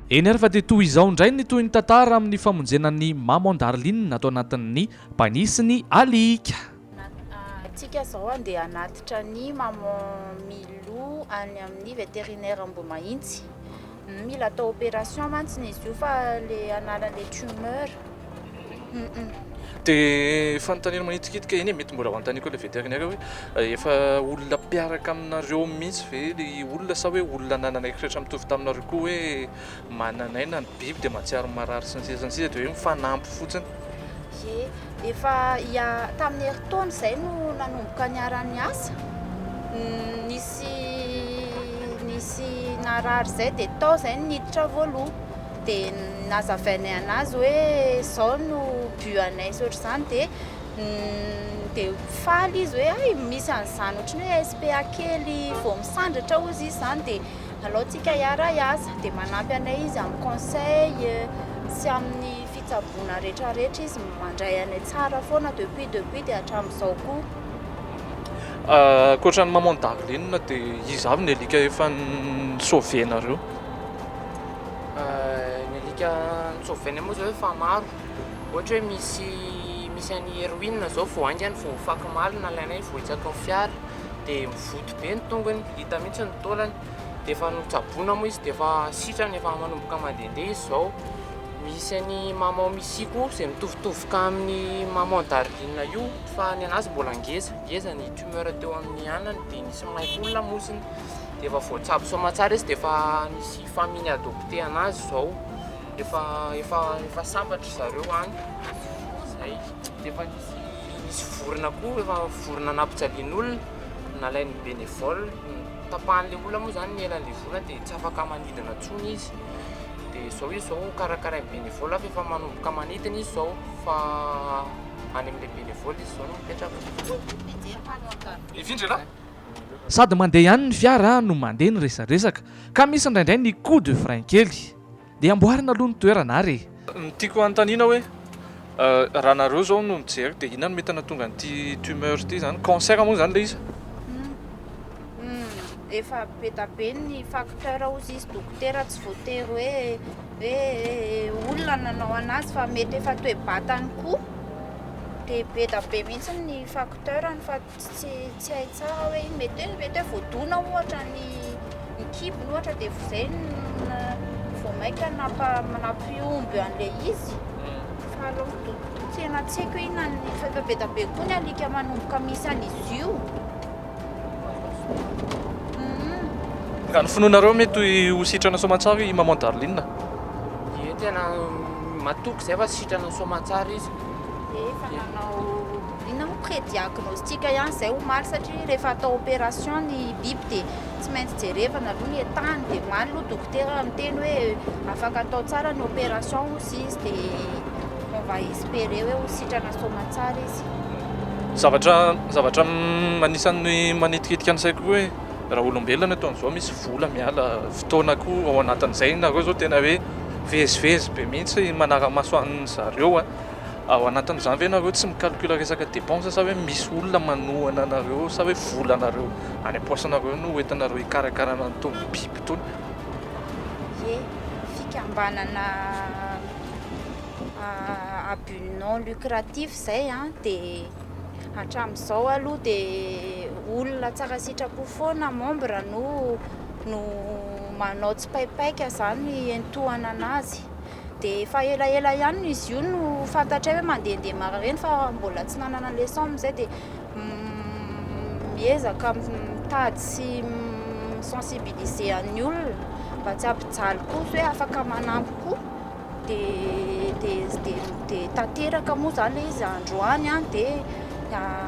Eny ary fa dia toy izao indray ny tohin'ny tantara amin'ny famonjena an'i Maman Darline ato anatin'ny Banisy ny alika. Tsika zao andeha hanatitra ny maman Milou any amin'ny vétérinaire Ambohimahintsy. Mila atao opération mantsy izy io fa le hanala le tumeur. Dia fanontaniana manitikitika eny e, mety mbola ho anontaniako ilay vétérinaire hoe efa olona mpiaraka aminareo mihitsy ve ilay olona sa hoe olona nanana eritreritra mitovy taminareo koa hoe manana aina ny biby dia mahatsiaro marary sy ny sisa sy ny sisa dia hoe mifanampy fotsiny? Ie, efa ia tamin'ny herintaona izay no nanomboka niara-niasa, nisy nisy narary izay dia tao izay no niditra voaloha. Dia nazavainay anazy hoe izao no but anay sy ohatr'izany dia dia faly izy hoe hay misy an'izany ohatran'ny hoe SPA kely vao misandratra hozy izy izany dia alao tsika hiara-hiasa. Dia manampy anay izy amin'ny conseil sy amin'ny fitsaboana rehetrarehetra izy, mandray anay tsara foana depuis depuis dia hatramin'izao koa. Ankoatra an'i Maman Darline dia iza avy ny alika efa ni-sauver-nareo? Ny alika notsovenay moa zao efa maro, ohatra hoe misy misy an'i Erwin zao vao haingana vao afakomaly nalainay voahitsaky ny fiara dia mivoto be ny tongony, hita mihitsy ny taolany, dia efa notsaboina moa izy dia efa sitrana efa manomboka mandehandeha izy zao. Misy an'i Maman Missy koa izay mitovitovy cas amin'i Maman Darline io fa ny anazy mbola ngeza, ngeza ny tumeur teo amin'ny anany dia nisy may koa ny lamosiny. Dia efa voatsabo soamatsara izy dia efa nisy famille ni-adopter anazy izao, efa efa efa sambatra zareo any, zay. Dia efa nisy nisy vorona koa efa vorona nampijalian'olona, nalain'ny bénévole, notapahan'ilay olona moa zany ny elan'ilay vorona dia tsy afaka manidina intsony izy, dia izao izy izao karakarain'ny bénévole fa efa manomboka manidina izy izao fa any amin'ilay bénévole izy izao no mipetraka. Indrindra elah. Sady mandeha ihany ny fiara no mandeha ny resadresaka ka misy indraindray ny coup de frein kely. Dia amboarina aloha ny toerana ary e! Ny tiako hanontaniana hoe raha nareo zao no mijery dia inona no mety nahatonga an'ity tumeur ity zany? Cancer moa zany ilay izy? Efa be da be ny facteur hozy izy dokotera tsy voatery hoe hoe olona nanao anazy fa mety efa toe-batany koa dia be da be mihitsy ny facteur-ny fa Tsy tsy hay tsara hoe ino mety hoe mety hoe voadona ohatra ny ny kibony ohatra dia izay no vao mainka nampa nampihombo an'ilay izy fa aloha tena tsy haiko hoe inona ny fa efa be dia be koa ny alika manomboka misy an'izy io. Raha ny finoanareo mety ho sitrana soamantsara i Maman Darline? Ie tena matoky izay fa sitrana soamantsara izy. Efa nanao inona moa pré-diagnostic ihany izay omaly satria rehefa atao opération ny biby dia tsy maintsy jerevana aloha ny état-ny dia omaly aloha dokotera niteny hoe afaka atao tsara ny opération hozy izy dia on va espérer hoe ho sitrana soamantsara izy. Zavatra zavatra anisan'ny manitikitika ny saiko koa hoe raha olombelona no atao an'izao misy vola miala, fotoana koa ao anatin'izay, nareo izao tena hoe mivezivezy be mihitsy manara-maso an'zareo a. Ao anatin'izany ve nareo tsy mi-calcule resaka dépense sa hoe misy olona manohana anareo sa hoe volanareo any am-paosinareo no hoentinareo hikarakarana an'itony biby itony? Ie, fikambanana à but non lucratif izay an, dia hatramin'izao aloha dia olona tsara sitrapo foana membre no no manao tsipaipaika izany entohana an'azy. Dia efa elaela ihany izy io no fantatray hoe mandehandeha marary fa mbola tsy nanana an'ilay somme izay dia miezaka mitady sy mi-sensibiliser an'ny olona mba tsy hampijaly koa hoe afaka manampy koa dia dia dia dia tanteraka moa izany ilay izy androany an dia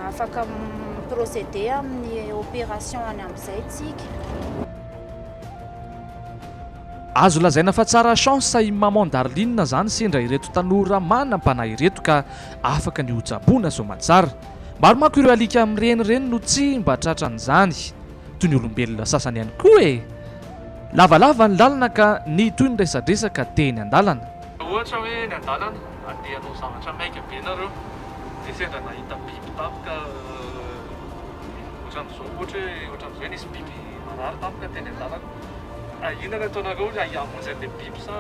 afaka mi-procéder amin'ny opération any amin'izay tsika. Azo lazaina fa tsara chance i Maman Darline zany sendra ireto tanora manam-panahy ireto ka afaka ny hotsaboina soamantsara. Maro manko ireo alika mirenireny no tsy mba tratran'izany, toy ny olombelona sasany ihany koa e! Lavalava ny lalana ka nitohy ny resadresaka teny an-dalana. Ohatra hoe eny an-dalana, andeha hanao zavatra maika be nareo, dia sendra nahita biby tampoka ohatran'izao, ohatra hoe ohatran'izao hoe nisy biby marary tampoka teny an-dalana. Inona no ataonareo hamonjy an'ilay biby sa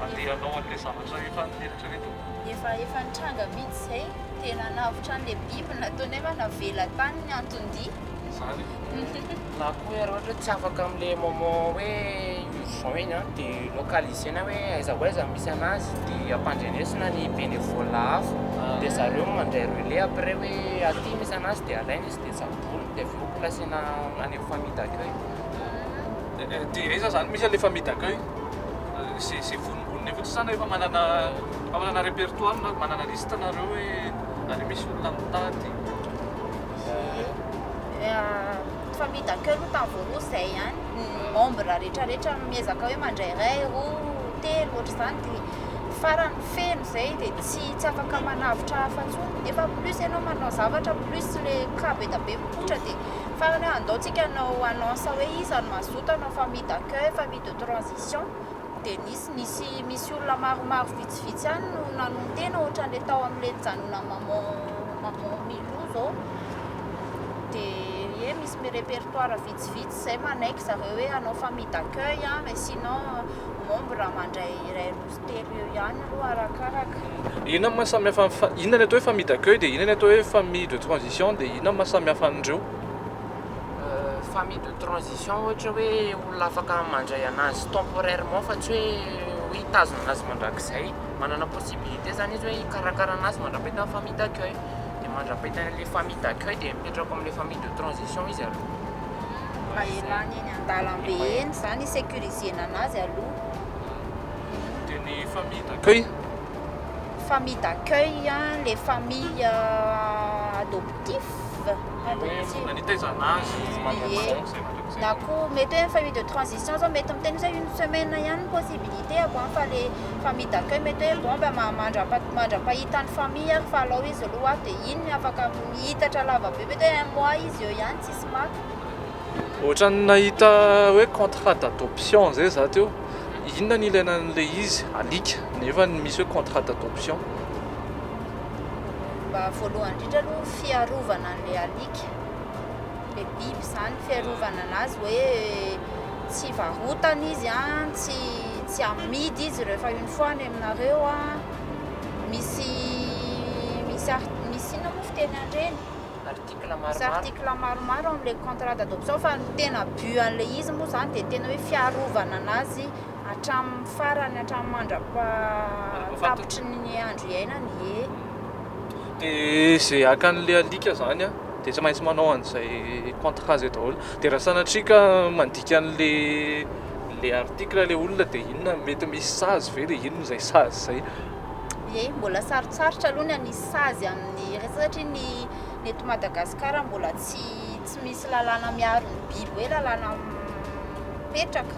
handeha hanao an'ilay zavatra efa noeritreretina? Efa efa nitranga mihitsy izay, dia nanavotra an'ilay biby nataonay fa navela tany ny anton-dia. Izany e. Na koa hoe raha ohatra hoe tsy afaka amin'ilay moment hoe urgent iny an, dia localiser-na hoe aiza ho aiza misy an'azy, dia ampandrenesina ny bénévole hafa, dia zareo no mandray relais après hoe aty misy an'azy dia alaina izy dia tsaboina, dia avy eo placena any amin'ny famille d'accueil. Dia aiza zany misy an'ilay famille d'accueil? Izay izay vonombonona eo fotsiny sa efa manana efa manana répertoire na manana liste nareo hoe ary misy olona mitady? Ie, famille d'accueil aloha tamin'ny voalohany izay ihany, ny membre rehetra rehetra miezaka hoe mandray iray, roa, telo ohatr'izany dia farany feno izay dia tsy tsy afaka manavotra hafa intsony nefa plus ianao manao zavatra plus le cas be dia be mipoitra dia Farany hoe andao tsika hanao annonce hoe iza no mazoto hanao famille d'accueil, famille de transition, dia nisy nisy misy olona maromaro vitsivitsy ihany no nanontena ohatran'ilay tao amin'ilay nijanonan'i maman maman Milou zao, dia ie misy répertoire vitsivitsy izay manaiky zareo hoe hanao famille d'accueil an, mais sinon membre mandray iray roa sy telo eo ihany aloha arakaraka. Inona no mahasamihafa ny fa, inona ny atao hoe famille d'accueil dia inona ny atao hoe famille de transition dia inona no mahasamihafa an'ireo? Famille de transition ohatra hoe olona afaka mandray anazy temporairement fa tsy hoe hoe hitazona anazy mandrakizay, manana possibilité zany izy hoe hikarakara anazy mandra-pahitany famille d'accueil, dia mandra-pahitany an'ilay famille d'accueil dia mipetraka ao amin'ilay famille de transition izy aloha. Mba elany eny an-dalambe eny zany hi-sécuriser-na anazy aloha. Dia ny famille d'accueil? Famille d'accueil, les familles adoptif, adoptive. Hoe nitaizana azy Ie. Na koa mety hoe famille de transition zao mety miteny izy hoe une semaine ihany ny possibilité ako fa le famille d'accueil mety hoe bon ben mandra-pahita ny famille ary fa alao izy aloha ato dia iny afaka mihitatra lava be mety hoe un mois izy eo ihany tsisy maka. Ohatran'ny nahita hoe contrat d'adoption zay za teo. Inona ny ilaina an'ilay izy alika nefa misy hoe contrat d'adoption? Mba voalohany indrindra aloha fiarovana an'ilay alika, ilay biby izany, fiarovana anazy hoe tsy varotana izy an, tsy tsy amidy izy rehefa une fois any aminareo an, misy misy art- misy inona moa fiteny an'ireny? Article Misy maromaro. article maromaro ao amin'ilay contrat d'adoption fa ny tena but an'ilay izy moa izany dia tena hoe fiarovana anazy hatramin'ny farany, hatramin'ny mandra-patapitry ny andro iainany, ie. Dia izay haka an'ilay alika izany an, dia tsy maintsy manao an'izay contrat izay daholo. Dia raha sanatria ka mandika an'ilay ilay article ilay olona dia inona, mety misy sazy ve dia inona izay sazy izay? Ie, mbola sarotsarotra aloha ny hanisy sazy amin'ny resaka satria ny ny eto Madagasikara mbola tsy tsy misy lalàna miaro ny biby hoe lalàna mipetraka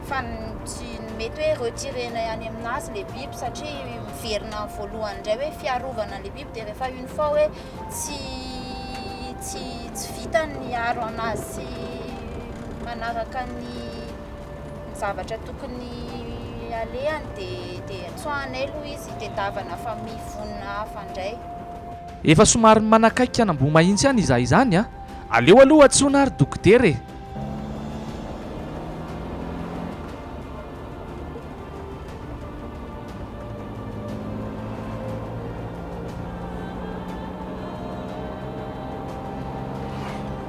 fa ny tsy ny mety hoe retirena ihany aminazy le biby satria miverina amin'ny voalohany indray hoe fiarovana le biby dia rehefa une fois hoe tsy tsy tsy vita ny aro anazy sy manaraka ny ny zavatra tokony alehany dia dia tsoahanay aloha izy hitedavana famille vonona hafa indray. Efa somary manakaiky an'Ambohimahitsy any izahay izany a! Aleo aloha antsoina ary dokotera e!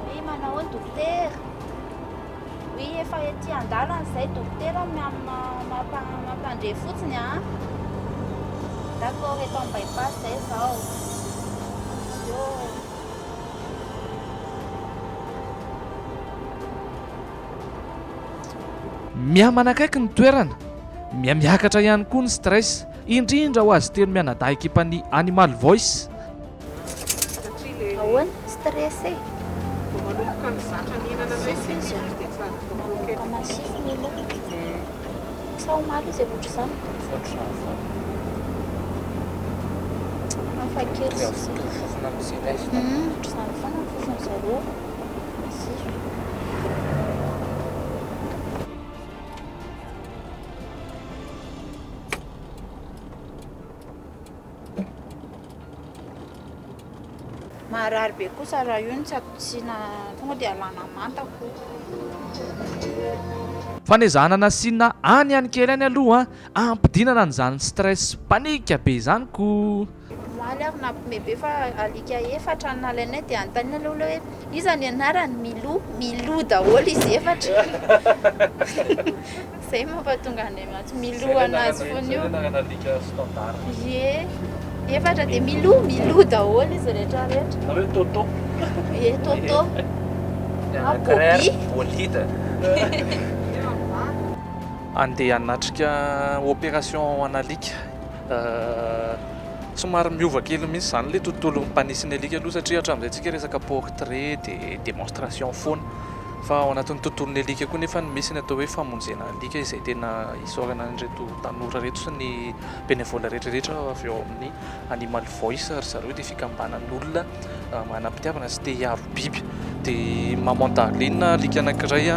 Oui, manao ahoana dokotera? Oui, efa ety an-dalana izay dokotera mampandre fotsiny an. D'accord, eto amin'ny bypass izay izao. Yo. Miha manakaiky ny toerana, miha miakatra ihany koa ny stress, indrindra ho azy telo mianadahy ekipan'ny Animal Voice. Ahoana? Stress e! Masifo izy a! Manomboka masifo ny loha. Sa omaly izy efa ohatr'izany? Hafa kely sisa. Ohatr'izany foana ny fofon'ny zareo. Masifo. Maharary be kosa raha io no tsy na tonga dia alana manta ko. Fanezahana nasiana any any kely any aloha hampidinana an'izany stress panique be izany ko. Omaly ary nampime be fa alika efatra no nalainay dia anontaniana ilay olona hoe iza ny anarany? Milou, Milou daholo izy efatra. Izay mampatonga anay miantso Milou anazy foana io. Izay ilay anarana alika standard. Ie, efatra dia Milou, Milou daholo izy rehetra rehetra. Na hoe Toto. Ie, Toto. Ny Na anankiray ary Bobby. Bolida. Andeha hanatrika opération an'alika. Somary miova kely mihitsy izany ilay tontolon'ny mpanisy ny alika aloha satria hatramin'izay tsika resaka portrait dia démonstration foana. Fa ao anatin'ny tontolon'ny alika koa nefa misy ny atao hoe famonjena alika izay tena isaorana an'ireto tanora ireto sy ny bénévole rehetra rehetra avy ao amin'ny Animal Voice ry zareo dia fikambanan'olona manam-pitiavana sy te hiaro biby. Dia Maman Darlene alika anankiray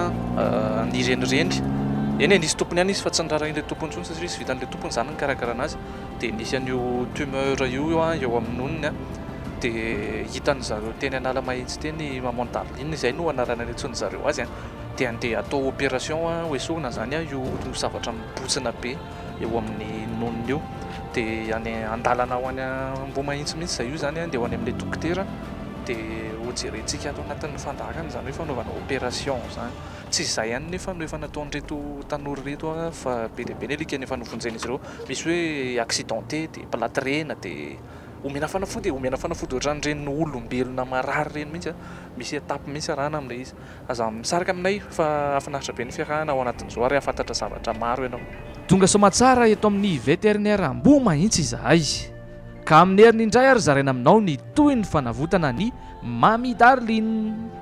nirenireny. Eny e, nisy tompony ihany izy fa tsy niraharahian'ilay tompony intsony satria tsy vitan'ilay tompony izany ny nikarakara anazy. Dia nisy an'io tumeur io eo amin'ny nonony dia hitan-dry zareo teny Analamahitsy teny Maman Darlene, izay no anarana niantsoan-dry zareo azy. Dia andeha hatao opération hoesorina izany io zavatra mibontsina be eo amin'ny nonony io. Dia any an-dalana ho any Ambohimahitsy mihitsy izahay io izany dia ho any amin'ilay dokotera dia hojerentsika ato anatin'ny fandaharana izany hoe fanaovana opération izany. Tsy izay ihany nefa no efa nataon'ireto tanora ireto fa be dia be ny alika efa novonjen'izy ireo. Misy hoe accidenté dia platrena dia omena fanafody e, omena fanafody ohatran'ireny olombelona marary ireny mihitsy an, misy étape mihitsy arahana amin'ilay izy. Aza misaraka aminay fa hahafinaritra be ny fiarahana ao anatin'izao ary hahafantatra zavatra maro ianao. Tonga soamatsara eto amin'ny Vétérinaire Ambohimahitsy izahay. Ka amin'ny heriny indray ary zaraina aminao ny tohin'ny fanavotana an'i Mamy Darlene.